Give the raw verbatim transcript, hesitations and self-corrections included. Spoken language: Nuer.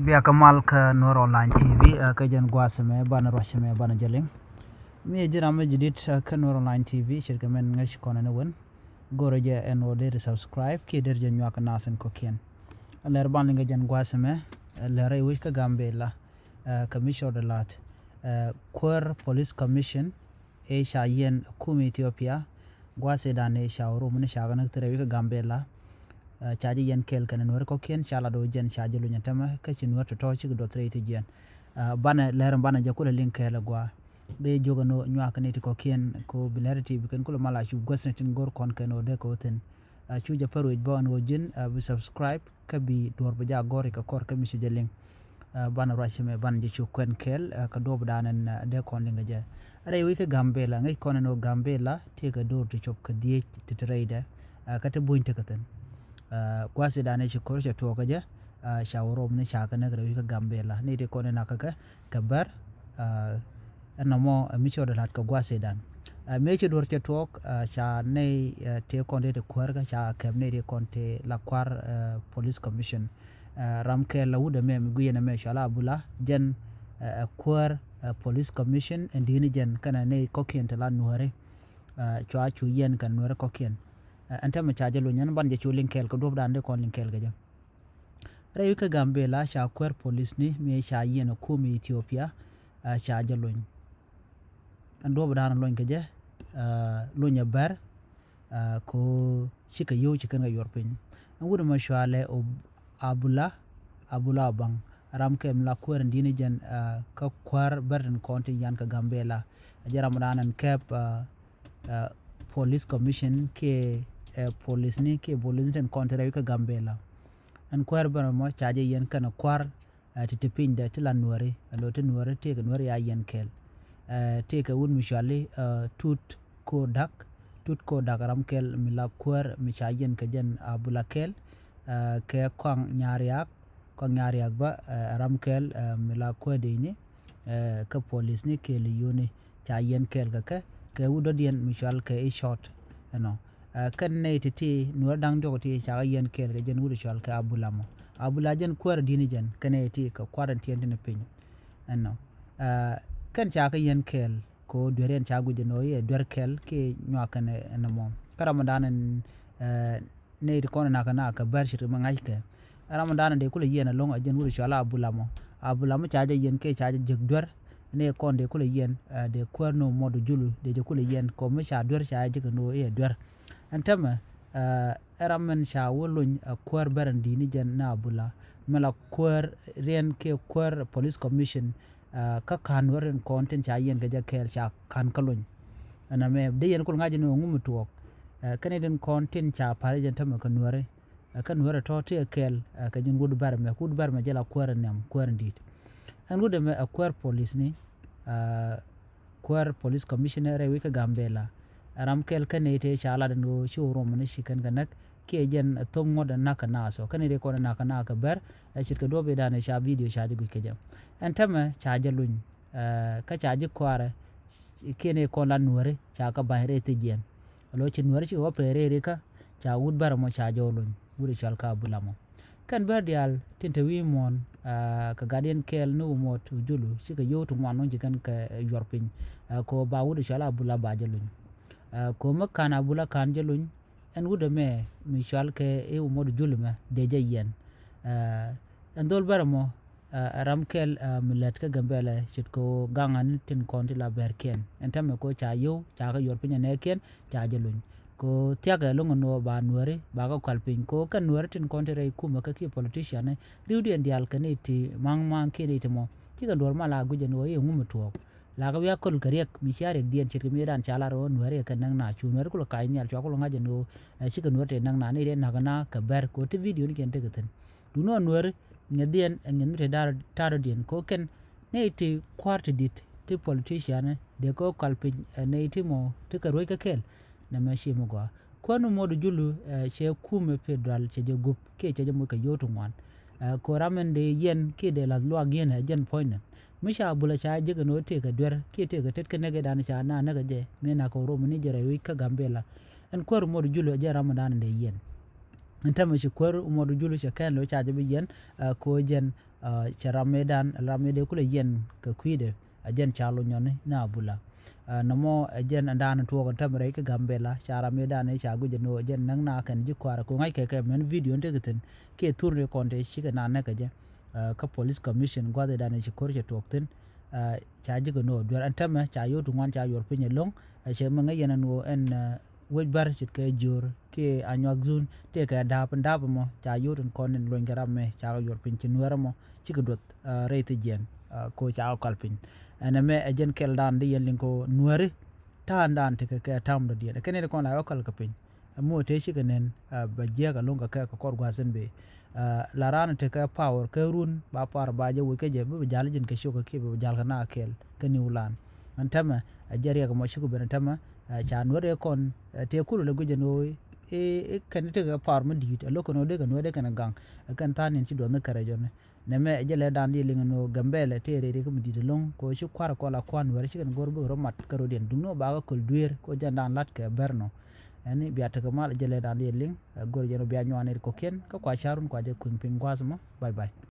Bia kä mal kä Nuer Online T V, kä jɛn gua̱a̱th ɛmɛ banɛ ruac ɛmɛ banɛ jɛ liŋ. Mi ji̱ ram mi ji̱ dit kä Nuer Online T V, ce̱tkɛ mɛn ŋäc kɔn ɛn ɛ wän. Go̱rɛ jɛ ɛn ɣöö deri subscribe kiɛ deri jɛ nyuak nath in kɔ̱kiɛn. Lɛr ban liŋ kä jɛn gua̱a̱th ɛmɛ, lɛr rɛy wec kä Gambela, kä mi cɔɔdɛ la̱t, Kuäär Police Commission ëë ca yiɛn kum Ethiopia, gua̱a̱th ëëdan ëë ca wä rom ni ca kɛ näk thirɛ wi̱i̱ kä Gambela. Ca jɛ yiɛn kɛɛl kɛnɛ Nuääri kɔ̱kiɛn, ca lat ɣöö jɛn ca jɛ luny ɛn tämɛ, kä ci Nuäär tɔ̱tɔ̱ cikɛ duɔth rɛy thi̱jiɛn. Banɛ lɛr in banɛ jɛ kulɛ liŋ kɛɛl ɛ gua̱a̱. Dee jiök ɛn ɣöö nyuak kɛ nɛy ti kɔ̱kiɛn kɛ ɣöö bi lɛr ti bi kɛn kulɛ mal a cup guäthni tin go̱r kɔn kɛn ɣöö dee kɛ wä thi̱n. Cu jɛ pär wec bä ɛn ɣöö ji̱n bi subscribe kä bi duɔ̱ɔ̱r bi jɛ a gɔ̱r ikɛ kɔr kä mi ci jɛ liŋ. Banɛ ruac cimɛ banɛ jɛ cu kuɛn kɛɛl kä duɔ̱ɔ̱pdan ɛn dee kɔn liŋ kɛ jɛ. Rɛy wec kä Gambela, ŋäc kɔn ɛn ɣöö Gambela tëëkɛ do̱r ti cop kɛ dhieec ti ti rɛydɛ, kä ti buny tekɛ thi̱n. Gua̱a̱th ëëdan ëë ci ko̱r cɛ tuɔɔk kɛ jɛ, ca wä rom ni ca kɛ näk rɛy wec kä Gambela. Ni ti kɔn in nakä kɛ kɛ bär, ɛn nɔmɔ mi cɔɔdɛ la̱t kɛ gua̱a̱th ëëdan. Mëë ci duɔ̱ɔ̱r cɛ tuɔɔk, ca nɛy tëë kɔn tëë ti kuäär kä ca kɛp nɛy tëë kɔn tëë la kua̱r Police Commission. Ram kɛl la wut ɛmɛ mi gui̱n ɛmɛ cɔal a Abula, jɛn ɛ kuäär Police Commission ɛn di̱i̱ni jɛn kɛnɛ nɛy kɔ̱kiɛn ti la Nuääri. Cua cu yiɛn kɛn Nuääri kɔ̱kiɛn. Ɛn tämɛ ca jɛ luny ɛn ban jɛ cu liŋ kɛɛl kɛ duɔ̱ɔ̱pdan dee kɔn liŋ kɛɛl kɛ jɛ. Rɛy wec kä Gambela ca kuäär polisni mi ca yiɛn ɛ kum Ethiopia, ca jɛ luny. Ɛn duɔ̱ɔ̱pdan luny kɛ jɛ, luny ɛ bär, kɛ ɣöö cikɛ yio̱w ci kɛn kɛ yuɔr piny. Ɛn wut ɛmɔ cɔalɛ Abula, Abula Obaŋ, ram kɛl mi la kuäär in di̱i̱ni jɛn kä kuäär bär tin kɔn tin yiɛn kä Gambela. Ɛ jɛn ramdan ɛn kɛp Police Commission kiɛ polisni kiɛ polisni tin kɔn tin rɛy wec kä Gambela. Ɛn kuäär bär ɛmɔ ca jɛ yiɛn kɛnɛ kua̱r ti ti pinydɛ ti la Nuääri, alo ti Nuääri, tëëkɛ Nuääri ya yiɛn kɛɛl. Tëëkɛ wut mi cɔali Tut Kodak, Tut Kodak ram kɛl mi la kuäär mi ca yiɛn kɛ jɛn Abula kɛɛl. Kɛ Kɔaŋ Nyariak, Kɔaŋ Nyariak bä ram kɛl mi la kuäär dëcni kä polisni kɛɛl yio̱wni ca yiɛn kɛɛl kɛ kɛ, kɛ wut dɔ̱diɛn mi cɔal kɛ i̱ cɔt ɛnɔ. Kɛn nɛy ti̱ti̱ Nuäär da̱ŋ diɔ̱k ti ca kɛ yiɛn kɛɛl kɛ jɛn wut cɔal kɛ Abula mɔ. Abula jɛn kuäär di̱i̱ni jɛn kɛn nɛy ti kɛ kua̱r in tiɛn tin piny ɛnɔ. Kɛn ca kɛ yiɛn kɛɛl kɛ ɣöö duer yɛn ca guic ɛn ɣöö i̱ ɛ duer kɛl kiɛ nyuak kɛn ɛn ɛmɔ. Kä ramdan ɛn nɛy ti kɔn in nakä na kɛ bär ce̱tkɛ mi ŋa̱ckɛ. Ramdan ɛn dee kulɛ yiɛn ɛlɔ̱ŋ ɛ jɛn wut cɔal a Abula mɔ. Abula mɔ ca jɛ yiɛn kiɛ ca jɛ jek duer. Nɛy kɔn dee kulɛ yiɛn dee kuäär ni Omod Ojulu dee jɛ kulɛ yiɛn kɛ ɣöö mi ca duer ca jɛ jek ɛn ɣöö i̱ ɛ duer. Ɛn tämɛ ɛ ram min ca wä luny ɛ kuäär bär in di̱i̱ni jɛn ni Abula, mi la kuäär riɛn kiɛ kuäär Police Commission. Kä ka̱n Nuääri tin kɔn tin ca yiɛn kɛ jɛ kɛɛl ca ka̱n kä luny. Ɛn ɛmɛ dee yɛn kul ŋa̱c ni ɣöö ŋu mi tuɔɔk. Kɛn nɛy tin kɔn tin ca pa̱r jɛn tämɛ kɛ Nuääri. Kä Nuääri tɔ̱ ti ɛ kɛɛl kɛ jɛn wut bär ɛmɛ, wut bär ɛmɛ jɛ la kuäär in nhiam, kuäär in di̱i̱t. Ɛn wut ɛmɛ ɛ kuäär polisni, kuäär Police Commissioner rɛy wec kä Gambela. Ram kɛl kä nɛy tëë ca lat ɛn ɣöö ci wä rom ni ci kɛn kɛ näk kiɛ jɛn thom ŋuɔ̱t ɛn nakä naath ɔ. Kä nɛy tëë kɔn ɛn nakä naath kɛ bär ɛ ce̱tkɛ duɔ̱ɔ̱pidan ca video ca jɛ guic kɛ jɛ. Ɛn tämɛ ca jɛ luny kä ca ji̱ kɔaarɛ kiɛ nɛy kɔn la Nuääri ca kɛ ba̱ny rɛy thi̱jiɛn. Alo ci Nuääri cikɛ wä pɛɛr rɛy rikä ca wut bär ɛmɔ ca jɛ wä luny, wut cɔal kɛ Abula mɔ. Kɛn bär diaal tin te wi̱i̱ muɔ̱ɔ̱n kɛ gatdiɛn kɛɛl ni Omod Ojulu cikɛ yio̱w ti ŋuan wä ci kɛn kɛ yuɔr piny. Kɛ ɣöö ba wut cɔal Abula ba jɛ luny. Kɛ ɣöö mi ka̱n Abula ka̱n jɛ luny, ɛn wut ɛmɛ mi cɔal kɛ i̱ Omod Ojulu mɛ dee jɛ yiɛn. Ɛn dhol bär ɛmɔ ɛ ram kɛl mi lät kä Gambela ce̱tkɛ ɣöö gaŋani tin kɔn ti la bärkiɛn. Ɛn tämɛ kɛ ɣöö ca yio̱w ca kɛ yuɔr piny ɛ nɛɛkiɛn ca jɛ luny. Kɛ ɣöö thia̱kɛ ɛlɔ̱ŋ ɛn ɣöö ba Nuääri ba kɛ kual piny kɛ ɣöö kɛn Nuääri tin kɔn ti rɛy kumɛ kä kiɛ politician ri̱wdiɛn diaal kɛ nɛy ti ma̱ŋ ma̱ŋ kiɛ nɛy ti mɔ cikɛ duɔ̱ɔ̱r mal a guic ɛn ɣöö i̱ ɛŋu mi tuɔɔk. La kɛ wi̱i̱ a köl kɛ riɛk mi cia riɛkdiɛn ce̱tkɛ mi ëëdan ca lar ɣöö Nuääri ɛ kɛ näk na cu Nuääri kulɛ kac nhial cua kulɛ ŋa̱c ɛn ɣöö ɛ cikɛ Nuääri tëë näk na nɛy tëë näk na kɛ bär kɛ ɣöö ti video ni kɛn tekɛ thi̱n. Duundɛ ɣöö Nuääri ŋi̱ethiɛn ɛ ŋi̱eth mi te ta̱a̱dɔ̱diɛn kɛ ɣöö kɛn nɛy ti kua̱r ti di̱t ti politician dee kɛ ɣöö kal piny ɛ nɛy ti mɔ ti kɛ ruec kɛ kɛl. Nɛmɛ ci mi gɔaa. Kuäär ni Omod Ojulu ɛ cɛ kumɛ federal cɛ jɛ gup kiɛ cɛ jɛ moc kɛ yio̱w ti ŋuan. Ɛ kɛ ɣöö ram ɛn dee yiɛn kiɛ dee la̱th luaak yiɛn ɛ jɛn puɔ̱nynɛ. Mi ca Abula ca jek ɛn ɣöö tëëkɛ duer kiɛ tëëkɛ tet kä näk ëëdan ca na näk ɛ jɛ mi na kɛ ɣöö rom ni jɛ rɛy wec kä Gambela. Ɛn kuäär Omod Ojulu ɛ jɛn ram ɛn dan ɛn dee yiɛn. Ɛn tämɛ ci kuäär umɔt jul cɛ kɛn lo ca jɛ bi yɛn, ɛ, ko jɛn, ɛ, cɛ ram mëëdan, ram mëëdɛ kulɛ yɛn kɛ kui̱dɛ, ɛ, jɛn ca lo nyɔni na bula. Ɛ, nɔmɔ, ɛ, jɛn ɛn daan tuɔɔk ɛn tämɛ rɛy kä Gambɛla, ca ram mëëdan ca guic ɛn ɣöö jɛn näk na kɛn ji̱ kɔaarɛ ko ŋa̱c kɛ kɛ mɛn video ni tekɛ thi̱n kiɛ thurni kɔn te cikɛ na näk kɛ jɛ. Ɛ, kä police commission gua̱thidan ci ko̱r cɛ tuɔɔk thi̱n, ɛ, ca ji̱ kɛ no̱o̱ duer ɛn tämɛ ca yot ti ŋuan ca yuɔr piny ɛlɔ̱ŋ, ɛ, cɛ mɛ ŋäc yɛn ɛn ɣöö ɛn, ɛ, wec bär ce̱tkɛ jiöör kiɛ anyuak dhun tëëkɛ da̱a̱p in da̱a̱p ɛmɔ ca yot in kɔn in luɔ̱ny kɛ ram mɛ ca kɛ yuɔr piny ci nueer ɛmɔ cikɛ duɔth, ɛ, rɛy thi jiɛn, ɛ, ko ca kɛ kɔl piny. Ɛn ɛmɛ ɛ jɛn kɛl dan di yɛn liŋ ko nueeri ta̱a̱n dan tekɛ kɛ ta̱a̱m dɔ̱diɛn ɛ kɛn in kɔn la yɔ kɔl kɛ piny. Ɛ, muɔ tëë cikɛ nɛn, ɛ, bɛ jiɛk ɛlɔ̱ŋ kɛ kɛ kɛ kɔr gua̱a̱th in bëë. Ɛ, la raan tekɛ power kɛ run ba power ba jɛ wec kä jɛ bi bi jal ji̱n kɛ ciök kɛ kiɛ bi bi jal kɛ na kɛɛl kä niw lan. Ɛn tämɛ, ɛ, jɛ riɛk mɔ cikɛ ben ɛn tämɛ, ɛ, ca nuɛt ɛ kɔn, ɛ, tëë kul lɛ guic ɛn ɣöö, ɛ, ɛ, kɛn tekɛ power mi di̱i̱t, ɛ, lo̱k kɛn ɣöö dee kɛ nuɛt ɛ kɛn ɛ gaŋ, ɛ, kɛn tha̱a̱n niɛn ci duɔth ni kärɛ jɔni. Nɛmɛ ɛ jɛ lɛ dan di liŋ ɛn ɣöö Gambɛlɛ tëë rɛy rɛy kä mi di̱i̱t ɛlɔ̱ŋ, kɛ ɣöö ci kua̱r kɔl a kua̱r nuɛr cikɛn go̱r bikɛ rɔ mat kä rɔ̱diɛn. Duŋni ɣöö bakɛ köl dueer, kɛ ɣöö jɛn dan la̱t kɛ bɛr nɔ. Ɛn bia tekɛ mal ɛ jɛ lɛ dan di liŋ, ɛ, go̱r jɛn ɣöö bia nyuan nɛy kɔ̱kiɛn, kä kua carun kua jɛ kui̱ŋ piny gua̱a̱th mɔ. Bye bye.